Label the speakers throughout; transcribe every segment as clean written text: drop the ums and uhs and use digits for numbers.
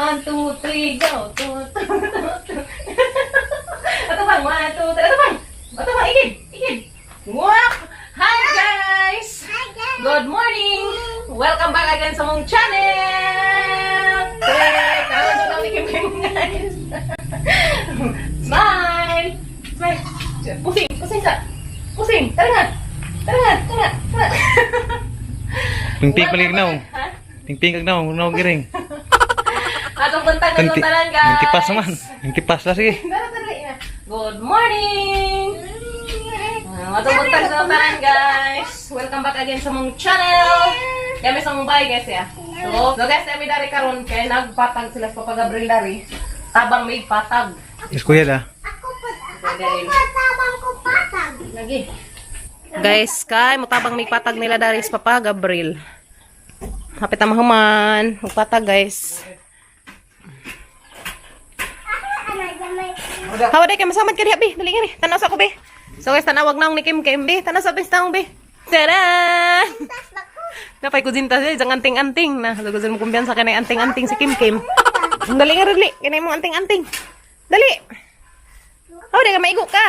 Speaker 1: 1, 2, 3, go. 2, 2, 2, 2. Ato bang? 1, 2, 3. Ato bang? Ato bang? Igib! Igib! Wak! Hi, guys! Good morning! Welcome back again sa mong channel! Hey, karon ko kami Kim Kim, guys. Smile! Smile! Pusing! Pusing sa! Pusing! Tara nga! Tara nga! Tara nga! Tara!
Speaker 2: Pingping palig na.
Speaker 1: Ha?
Speaker 2: Pingping kag na, na giring.
Speaker 1: Atong buntag na
Speaker 2: Tanti,
Speaker 1: tanan, guys.
Speaker 2: tipas naman. Yung tipas la, sige.
Speaker 1: Tara, tara, ina. Good morning! Atong buntag sa tanan, guys. Welcome back again sa mong channel. Kami sa mong bahay, guys, ya. So guys, kami dari karon kay nagpatag sila sa Papa Gabriel dari. Tabang may patag.
Speaker 2: Yes, kuya la.
Speaker 3: Ako po, ako po, tabang ko patag.
Speaker 1: Lagi. Guys, kay mutabang may patag nila dari sa Papa Gabriel. Hapit na mahuman. Magpatag, guys.
Speaker 3: Ano, gamay.
Speaker 1: Hawa day kay masamad ka diha, be. Dali nga ni. Tanaw sa ako, be. So guys, tanawag na ni Kim Kim, be. Tanaw sa bes taong, be. Tada!
Speaker 3: Tas ako.
Speaker 1: Napay kuzinta siya, isang anting-anting na. Lugozon mo kumpiyansa ka na yung anting-anting si Kim Kim. Dali nga, dali. Kinay mo anting-anting. Dali! Oh, di ka maigo ka.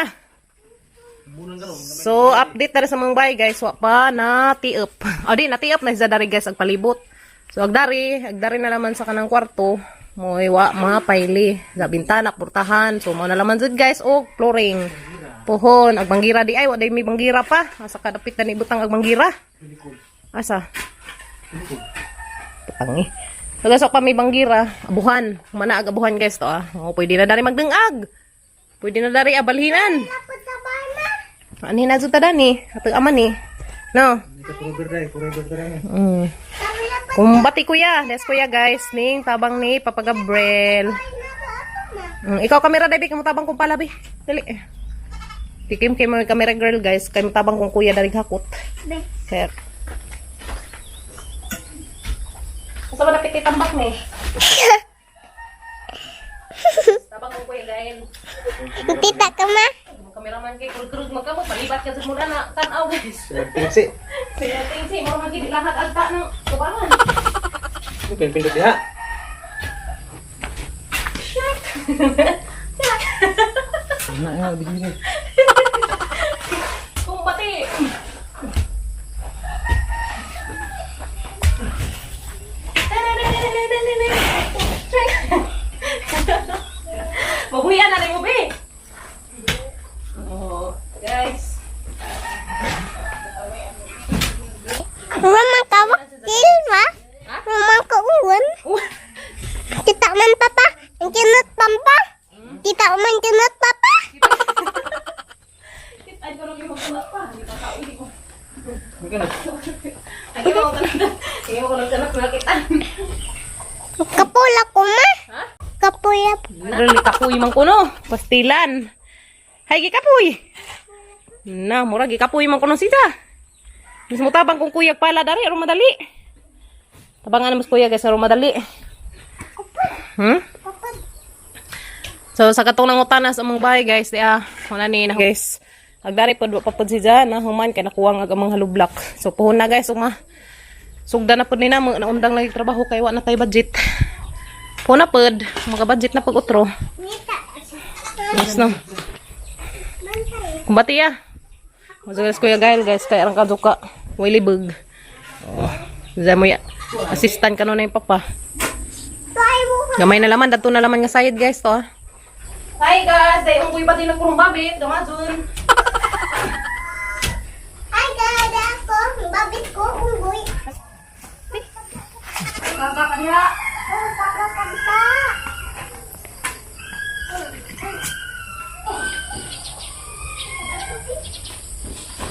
Speaker 1: So, update na rin sa mga bahay, guys. Wa pa na ti-up. O di, na ti-up na siya dari, guys, ang palibot. So, agdari na naman sa kanang kwarto. Moy wa mga paili. Sa bintana, portahan. So, mo na laman jud, guys. O, flooring. Pohon, ag banggira di ay. Wa day may banggira pa. Asa kadapit na ni ibutang ag banggira. Asa? Patangi. Nagasok pa may banggira. Abuhan. Mana ag abuhan, guys, to ah. Oh, pwede na dari magdengag. Pwede na dari abalhinan.
Speaker 3: Tapos sa bana.
Speaker 1: Ani na jud ta dani. Atong aman ni. No. Mm.
Speaker 3: Sabi na pa
Speaker 1: Kumbati kuya. Des kuya, guys, ning tabang ni Papa Gabriel.
Speaker 3: na
Speaker 1: Ikaw kamera dai kamo tabang kong palabi. Dali. Tikim kay mga camera girl, guys, kay tabang kong kuya dari hakot.
Speaker 3: Be.
Speaker 1: Sir. Asa ba napit tambak ni? Tabang kong kuya gael.
Speaker 3: Tita ka ma?
Speaker 1: Ang Kameraman kay krug-krug magkamo palibat ka sa muna na tan-aw, guys.
Speaker 2: Tingsi.
Speaker 1: Siya tingsi mo man gid lahat agta ng kubangan.
Speaker 2: Pingping diha. Na, na, bigyan.
Speaker 1: Kumbati. Mabuhian na rin mo, be. Oh, guys.
Speaker 3: Rumang kawakil ma? Rumang kauwan? Kita man papa. Ang kinot pampa. Kita man kinot papa.
Speaker 1: Ay, pero yung magkula pa. Hindi pa tao, hindi ko. Ay, mo ko Hindi mo ko nagkanak na kita.
Speaker 3: Kapula ko ma.
Speaker 1: Ha?
Speaker 3: Kapula.
Speaker 1: Really, kapuy man kuno. Pastilan. Hay, gikapuy. Na, mura, gikapuy man kuno sita. Mas mutabang kung kuyag pala dari, aron madali. Tabangan na mas kuya, guys, aron madali. So sa katong nangutana sa among bahay, guys, di ah, wala ni na, guys. Agdari pod wa pa pod si Jan, na human kay nakuha nga ang among halublak. So puhon na, guys, uma. Sugda na pod ni na mga naundang lagi trabaho kay wa na tay budget. Puhon na pod, mga budget na pag utro.
Speaker 3: Nita.
Speaker 1: Yes no. Kumbati ya. Mazugas kuya Gail, guys, kay arang kaduka. Way libog. Oh, diyan mo ya. Assistant ka na yung papa. Gamay na laman, dato na laman nga sayad, guys, to ah. Hi guys, day unggoy ba din na kurong babit, gamazon.
Speaker 3: Ay, gada ako. Babit ko, unggoy.
Speaker 1: Kakakanya.
Speaker 3: Oh, kakakanta.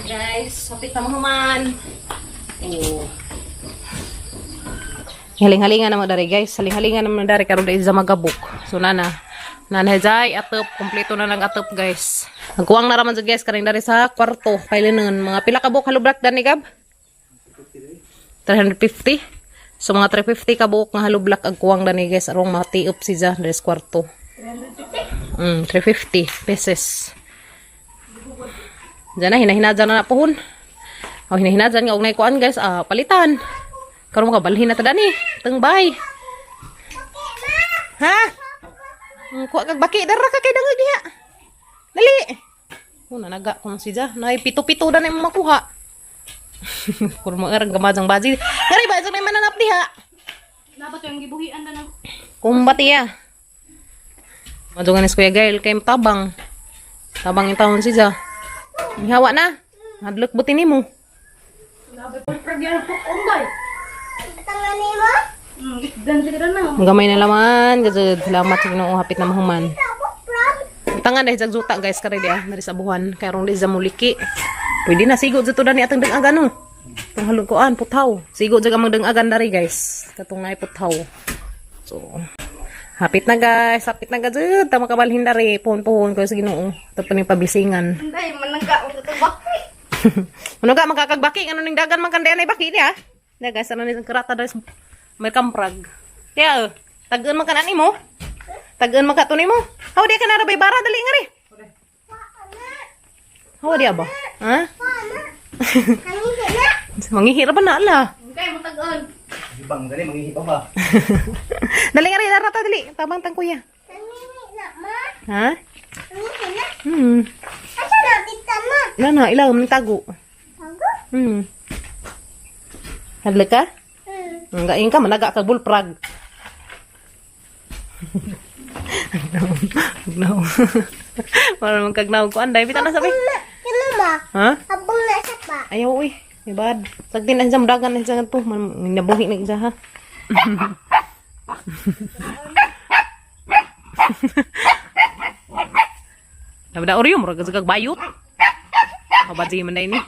Speaker 1: Guys, hapit na mahuman. Oh. Haling-halingan naman dari, guys. Haling-halingan naman dari karon dahil sa magabok. So nana, nana jay atop kompleto na ng atop, guys. Nagkuwang na raman jud, guys, karing dari sa kwarto. Kailinan mga pila ka buok halublak dani, Gab? 350. So mga 350 ka buok nga halublak ang kuwang dani, guys, arong matiop si ja dari sa kwarto. 350 pesos. Diyan na, hinahinadyan na na pohon. O, hinahinadyan nga, og na kuan, guys, ah, palitan. Karon makabalhin na ta dani. Tengbay. Ha? Kuha kag baki dara ka kay dangag diha. Dali. Oh, nanaga ko si Ja. Nay pito-pito da na imong makuha. Puro mga erang gamajang baji. Ngari ba sa may mananap diha?
Speaker 4: Dapat yung gibuhian na ng
Speaker 1: Kumbati ya. Madungan ni Kuya Gail kay tabang. Tabang yung taon si Ja. Hawa na. Hadlok buti nimo.
Speaker 3: Tangan nimo?
Speaker 4: Dan siguro na.
Speaker 1: Ang gamay na laman. Gazud. Salamat sa Ginoo hapit na mahuman. Tangan dahil sa juta guys kare dia dari sa buhan kay rong di sa muliki. Pwede na sigo jud to dani atong dangagan no. Tong halungkoan putaw. Sigo jud amang dangagan dari guys. Katong naay putaw. So hapit na guys, hapit na gazud. Ta makabalhin dari pohon-pohon ko sa Ginoo. Ito pa ning pablisingan.
Speaker 4: Hindi, manangga ko sa baki.
Speaker 1: Ano ka makakagbaki ano ning dagan man kanday anay baki niya. Na guys, ano ni karata dari sa may kamprag. Tiya, oh. Tag-un man kanan nimo. Tag-un man ka to nimo. Haw di ka na rabay bara dali nga ri. Haw di ba? Ha?
Speaker 3: Kami na.
Speaker 1: Manghihira ba na ala?
Speaker 4: Hindi, matag-on.
Speaker 2: Ibang gani manghihipa ba?
Speaker 1: Dali nga ri, darata dali. Tabang tang kuya.
Speaker 3: Kami na ma.
Speaker 1: Ha?
Speaker 3: Kami na. Asa na kita ma?
Speaker 1: Wala na, ilaw man tago.
Speaker 3: Tago?
Speaker 1: Hadlok ka?
Speaker 3: Hmm.
Speaker 1: Ang gaing ka, managa ka bullfrog. Agnaw. Para man kagnaw ko anday bitaw na sabi.
Speaker 3: Kino ma?
Speaker 1: Ha?
Speaker 3: Abong na sa pa.
Speaker 1: Ayaw uy. Ibad. Sagtin na siya dagan na siya to. Man nabuhi na siya ha. Nabda Oreo murag kag bayot. Kabadzi man na ini.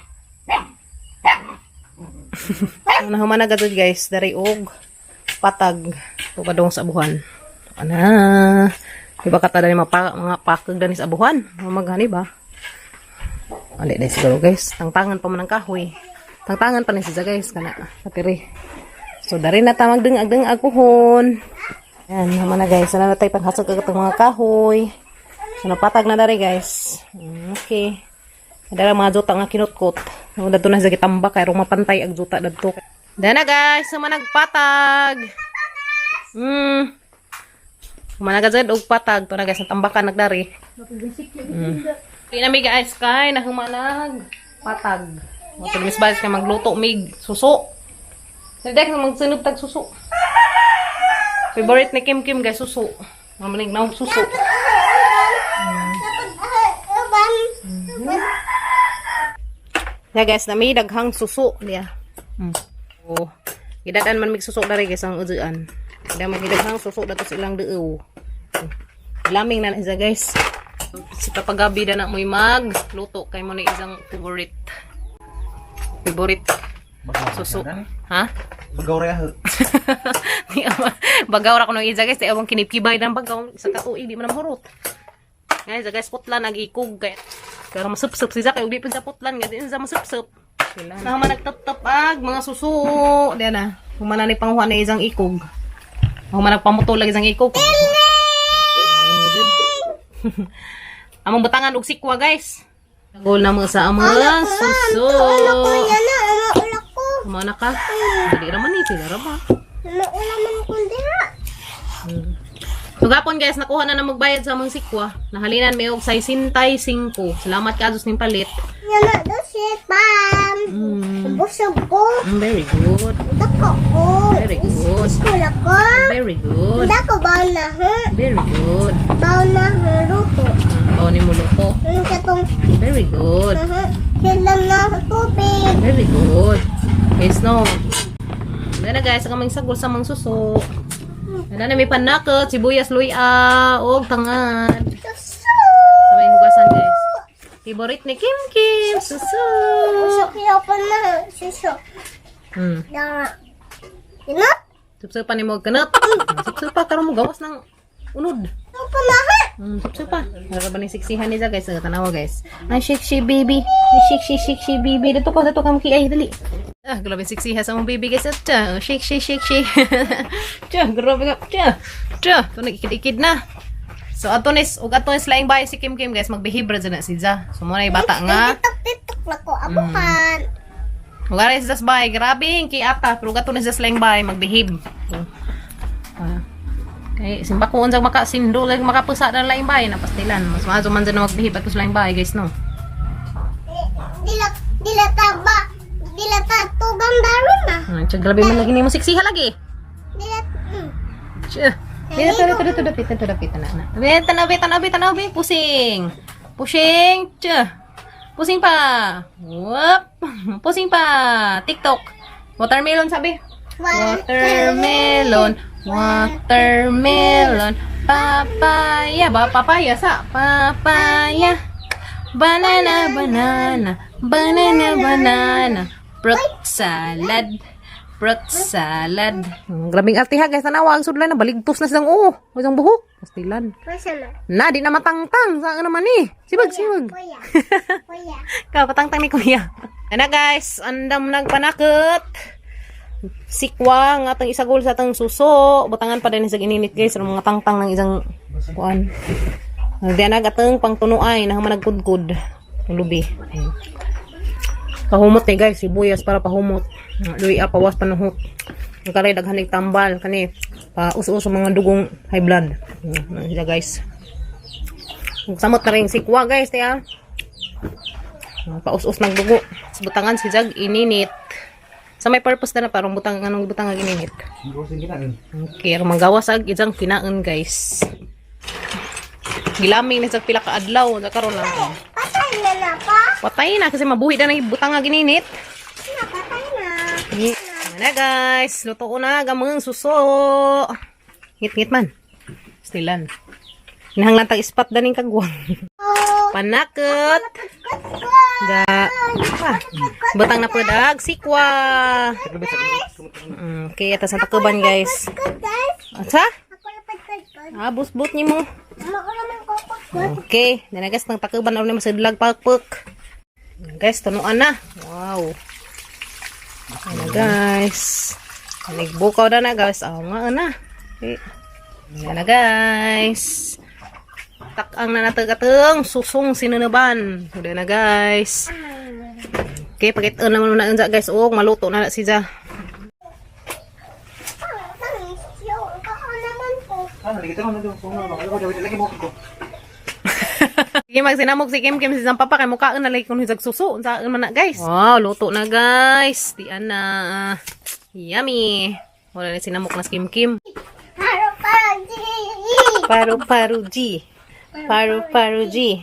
Speaker 1: Nahuman na gadud guys, dari og patag to kadong sa abuhan. Ana. Iba ka ta dani mapa, mga pakag dani sa abuhan. Maghani ba? Ali dai siguro guys, tangtangan pa man ang kahoy. Tangtangan pa ni siya guys kana katiri. So dari na ta magdengag-dengag puhon. Ayan, naman na guys. Sana na tayo panghasog kag atong mga kahoy. So napatag na dari guys. Okay. Dara mga juta nga kinutkot. Ang dadto na sa gitambak kay rong mapantay ang juta dadto. Dana guys, sa managpatag. Managazad og patag to na guys, natambakan nagdari. Di na mi guys kay nahumanag patag. Mo to Miss Bals kay magluto mig suso. Dili ka magsunog tag suso. Favorite ni Kim Kim guys suso. Mamanig na og suso.
Speaker 3: Uban.
Speaker 1: Ya guys, na may daghang suso niya. Oh. Gidadan man mig suso dari guys ang uduan. Da man daghang suso dato sa ilang duo. Laming na na isa guys. Si Papa Gabi da na mo'y mag luto kay mo na isang favorite. Favorite suso. Ha?
Speaker 2: Bagaw ra ha.
Speaker 1: Di ama- Bagaw ra ko nang isa guys, di among kinipkibay ng bagaw sa katuig di man na mahurot. Guys, guys putlan ag ikog kay pero masupsup si Zach, kay di pa sa putlan nga di sa masupsup. Na man nagtap-tap ag mga suso. Diyan na. Humana ni panguha na isang ikog. Humana nagpamutol ag isang ikog. Among batangan og sikwa guys. Gol na mo sa among suso.
Speaker 3: Ano ko yan na? Ano ula ko?
Speaker 1: Humana ka. Dili ra man ni, pila ra ba?
Speaker 3: Ano ula man ko diha?
Speaker 1: So gapon guys, nakuha na na magbayad sa among sikwa. Nahalinan may og 65. Salamat ka ning palit.
Speaker 3: Yan na do shit pam. Busog ko.
Speaker 1: Very good.
Speaker 3: Dako ko.
Speaker 1: Very good.
Speaker 3: Eskwela ko.
Speaker 1: Very good.
Speaker 3: Dako ba na ha?
Speaker 1: Very good.
Speaker 3: Ba na ha luto.
Speaker 1: Bao ni mo luto.
Speaker 3: Ano katong
Speaker 1: Very good.
Speaker 3: sila na tubig.
Speaker 1: Very good. Guys, no. Dana guys, ang aming sagol sa mang suso. Dana na may panakot, sibuyas, luya, og tangad.
Speaker 3: Suso.
Speaker 1: Sa may hugasan guys. Favorite ni Kim Kim, suso.
Speaker 3: Usok pa na suso. Da. Ina?
Speaker 1: Supsupa ni mo kanot. Supsupa karon mo gawas ng unod.
Speaker 3: Supa na ha.
Speaker 1: Supsupa. Para ba ni siksihan ni guys, tanawa guys. Ay shake baby. Ay shake shake shake baby. Dito ka maki ay dali. Ah, grabe siksihan sa mong baby guys. At shake shake shake shake. Tiya, grabe ka. Tiya. Tiya, to nagikid-ikid na. So ato nis ug ato nis laing bahay si Kim Kim guys, magbehave ra dyan na si Ja. So mo na yung bata nga.
Speaker 3: Titok-titok na ko abuhan.
Speaker 1: Ug ara si Jas bahay, grabe kay ata, pero ug ato ni Jas laing bahay magbehave. So, ah. Kay simba ko unsang makasindo lang makapusa na laing bahay na pastilan. Mas maayo man dyan na magbihip at sa laing bahay, guys, no.
Speaker 3: Dila dila ta ba dila ta tugang daron na.
Speaker 1: Ah, tiyan, grabe man lagi nimo siksiha lagi.
Speaker 3: Dila.
Speaker 1: Tiyan. Dito, dito, dito, dito, dito, dito, na, na. Dito, na, dito, na, dito, na, pusing. Pusing, tiyan. Pusing pa. Whoop. Pusing pa. TikTok. Watermelon, sabi. Watermelon, watermelon, papaya, ba papaya sa papaya. Banana, banana, banana, banana, fruit salad, fruit salad. Grabing arte ha, guys, tanawa ang sudlan na baligtos na silang oo, isang buhok. Pastilan.
Speaker 3: Masa na?
Speaker 1: Na, di na matangtang. Saan naman eh? Sibag, sibag.
Speaker 3: Kuya. Kuya.
Speaker 1: Kapatangtang ni Kuya. Ana guys, andam nagpanakot. Sikwa nga atong isagol sa atong suso. Butangan pa din sa ininit, guys, ang mga tangtang ng isang kuan. Diyan atong pangtunuay na human nagkudkod. Ang lubi. Pahumot ni guys, sibuyas para pahumot. Luwi pawas panuhot. Ang karay daghan nig tambal kani pa us-us ang mga dugong high blood. Sila, guys. Samot na rin sikwa, guys, tiya. Paus-us ng dugo. Sa butangan si Jag ininit. Sa may purpose na parang butang anong butang ang ininit.
Speaker 2: Gawasin kinain.
Speaker 1: Okay, aron manggawas ag ijang kinaon, guys. Gilaming ni sa pila ka adlaw sa karon lang.
Speaker 3: Patay na na pa.
Speaker 1: Patay na kasi mabuhi na ng butang ang ininit.
Speaker 3: Na patay na.
Speaker 1: Ayan na guys, luto ko na gamang suso. Ngit-ngit man. Stilan. Nahanglan tag ispat daning kagwang.
Speaker 3: Oh.
Speaker 1: Panakot. Da. Ah, butang na po dag sikwa. Okay, atas ang takuban, guys.
Speaker 3: Good, guys.
Speaker 1: Asa?
Speaker 3: Ako na pagkod.
Speaker 1: Ah, busbot ni mo.
Speaker 3: Ako naman ko pagkod.
Speaker 1: Okay, danagas ng takuban aron ni masidlag pakpok. Guys, tunuan na. Wow. Ano guys? Nagbukaw na na, guys. Ah, nga na. Okay. Ayan na, guys. Takang na natag-atang susong sinunuban. Udah na, guys. Okay, pakitaan naman muna unsa, guys. Oh, maluto na na siya.
Speaker 3: Pang, pang, yung ako naman ko.
Speaker 2: Ah, naligita ko na doon. Kung ano, ako daw lagi mo ko.
Speaker 1: Sige, magsinamog si Kim Kim si Isang papa kay mukhaan na lagi kun hisag suso. Unsa man na, guys? Wow, luto na, guys. Di ana. Yummy. Wala na sinamok na si Kim Kim.
Speaker 3: Paro, paro, G.
Speaker 1: Paru paru G. Paru paru G.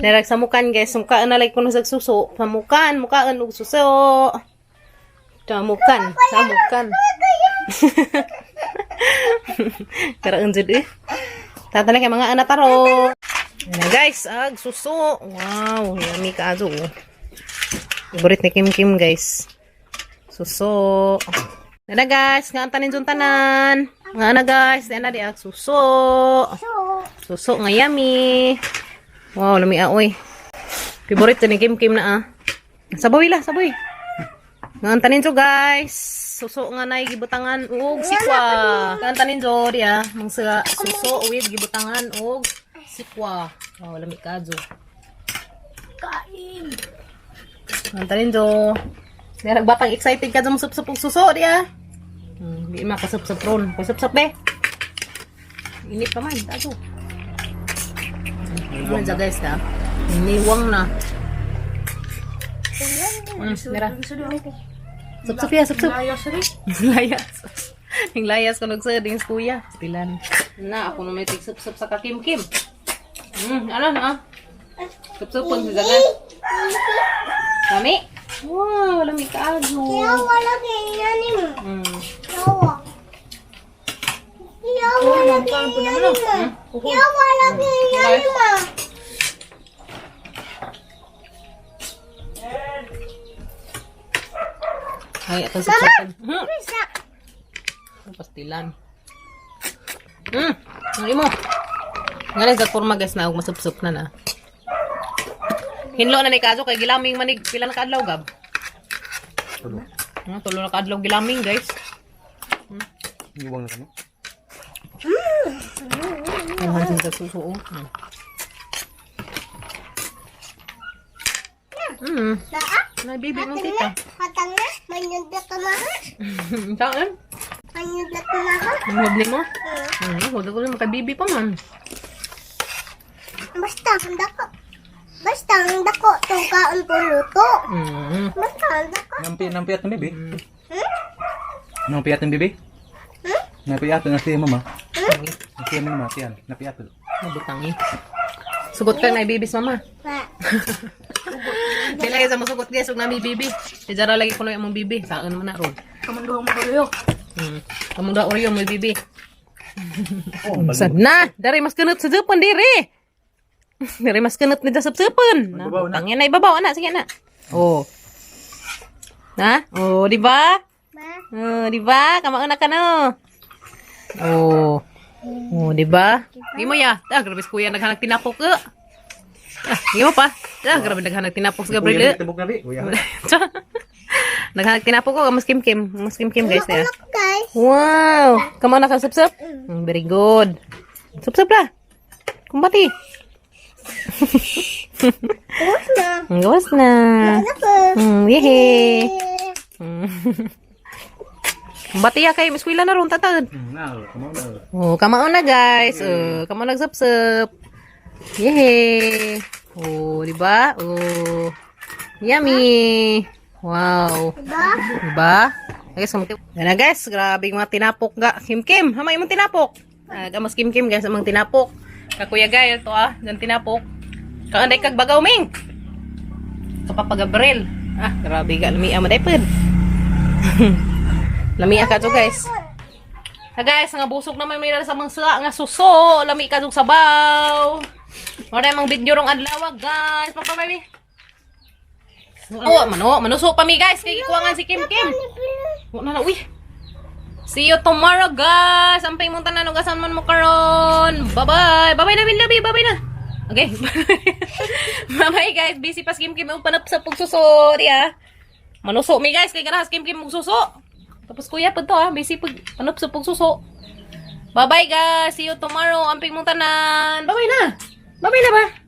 Speaker 1: Narag samukan, guys, mukaan na like kuno sa suso. Samukan, mukaan og suso. Samukan, samukan. Karaan jud eh. Tatala kay mga anak taro. Ayan na, guys, ag suso. Wow, yummy kaayo. Oh. Favorite ni Kim Kim, guys. Suso. Nana guys, nga ang tanin dun tanan. Nga na guys, di na di ag suso.
Speaker 3: So,
Speaker 1: Suso nga yummy. Wow, lami ah, oy. Favorite ni Kim Kim na ah. Saboy lah, saboy. Nga ang tanin so guys. Suso nga nay gibutangan og sikwa. Nga ang tanin so di ah, mangsa suso with gibutangan og sikwa. Wow, lami kadyo.
Speaker 3: Kain.
Speaker 1: Ang tanin do. Di batang excited ka mo sup og suso di ah. Di makasupsup ron. Kasupsup be. Init pa man, tago. Ano dyan, guys na? Iniwang na. Mira. Sup-sup ya, sup-sup.
Speaker 4: Layas rin.
Speaker 1: Layas. Yung layas ko nagsading sa kuya. Stilan. Na, ako na may tig-sup-sup sa kakim-kim. Ano na? Sup-sup pun si Zagan. Lami? Wow, lami kaayo.
Speaker 3: Kaya wala ganyan mo. Yawa. Kaya wala ganyan mo. Kaya wala ganyan mo.
Speaker 1: Ay, atong sup-sup.
Speaker 3: Bisa.
Speaker 1: Pastilan. Ang imo. Nga lang sa kurma, guys, na og masupsup na na. Hinlo na ni kaso kay gilaming manig pila na kaadlaw gab.
Speaker 2: Tulo.
Speaker 1: Tulo na kaadlaw gilaming, guys.
Speaker 2: Iwang na kami.
Speaker 1: Ang hansin sa suso. Oh.
Speaker 3: Daa.
Speaker 1: Nay bibi mong tita.
Speaker 3: Hatang na. Manyunda ka na.
Speaker 1: Saan?
Speaker 3: Manyudlat na ako.
Speaker 1: Ang mo? Wala ko rin makabibi pa man.
Speaker 3: Basta ang dako. Basta ang dako tong kaon po luto. Basta ang dako.
Speaker 2: Nampi at ng bibi. Nampi at ng bibi. Napiato na siya mama. Na siya mama, siya. Napiato.
Speaker 1: Mabutangi. Sugot ka na ibibis, mama.
Speaker 3: Ba.
Speaker 1: Kaya lagi sa musugot guys, ug nami bibi. Si Jara lagi kuno among bibi. Saan man na ron?
Speaker 4: Kamanduhang mo kayo.
Speaker 1: Among da Oreo mo bibi.
Speaker 2: Oh,
Speaker 1: Sad na, dari mas kunot sa supon diri. Dari mas kunot ni sa supon. Na,
Speaker 2: Ibabaw na.
Speaker 1: tangin na ibabaw na, sige na. Oh. Na? Oh, di ba?
Speaker 3: Ba.
Speaker 1: Oh, di ba? Kamauna ka no. Oh. Oh, di ba? Di mo ya. Ah, grabe si kuya naghanag tinapok. Eh. Ah, di mo pa. Ah, grabe naghanag tinapok si Gabriel. Eh.
Speaker 2: Tubog na bi. Kuya.
Speaker 1: Naghanag tinapok ko, mas kim-kim. Mas kim-kim guys na.
Speaker 3: Ako guys.
Speaker 1: Wow! Kamo na ka sup-sup? Very good. Sup-sup lah. Kumbati.
Speaker 3: Gawas na.
Speaker 1: Gawas na.
Speaker 3: Ano ko?
Speaker 1: Yehey. Kumbati ya kay eskwela na ron tatad.
Speaker 2: Na, kamo na.
Speaker 1: Oh, kamao na guys. Oh, kamao nagsup-sup. Yehey. Oh, di ba? Oh. Yummy. Wow.
Speaker 3: Diba?
Speaker 1: Diba? Guys, yan na guys, grabe yung mga tinapok ga. Kim Kim, hamay mong tinapok. Ah, mas Kim Kim guys, amang tinapok. Kakuya Gael to ah, dan tinapok. Kaanday kag bagaw ming. Kapapa Gabriel. Ah, grabe ga lami ama daypod. Lami ka to guys. Ha guys, nga busog naman may sa mga sila nga suso, lami ka dug sabaw. Wala mang video rong adlaw guys. Papa baby. Oh, mano, manuso pa mi guys kay gikuangan si Kim Kim. Wala na, uy. See you tomorrow, guys. Amping mong tanan ug asan man mo karon. Bye-bye. Bye-bye na, Binlabi. Bye-bye na. Okay. Bye-bye, guys. Busy pa si Kim Kim og panap sa pagsuso, di ah. Manuso mi guys kay ganahan si Kim Kim og suso. Tapos kuya pud to ah, busy pag panap sa pagsuso. Bye-bye, guys. See you tomorrow. Amping mong tanan. Bye-bye na. Bye-bye na ba?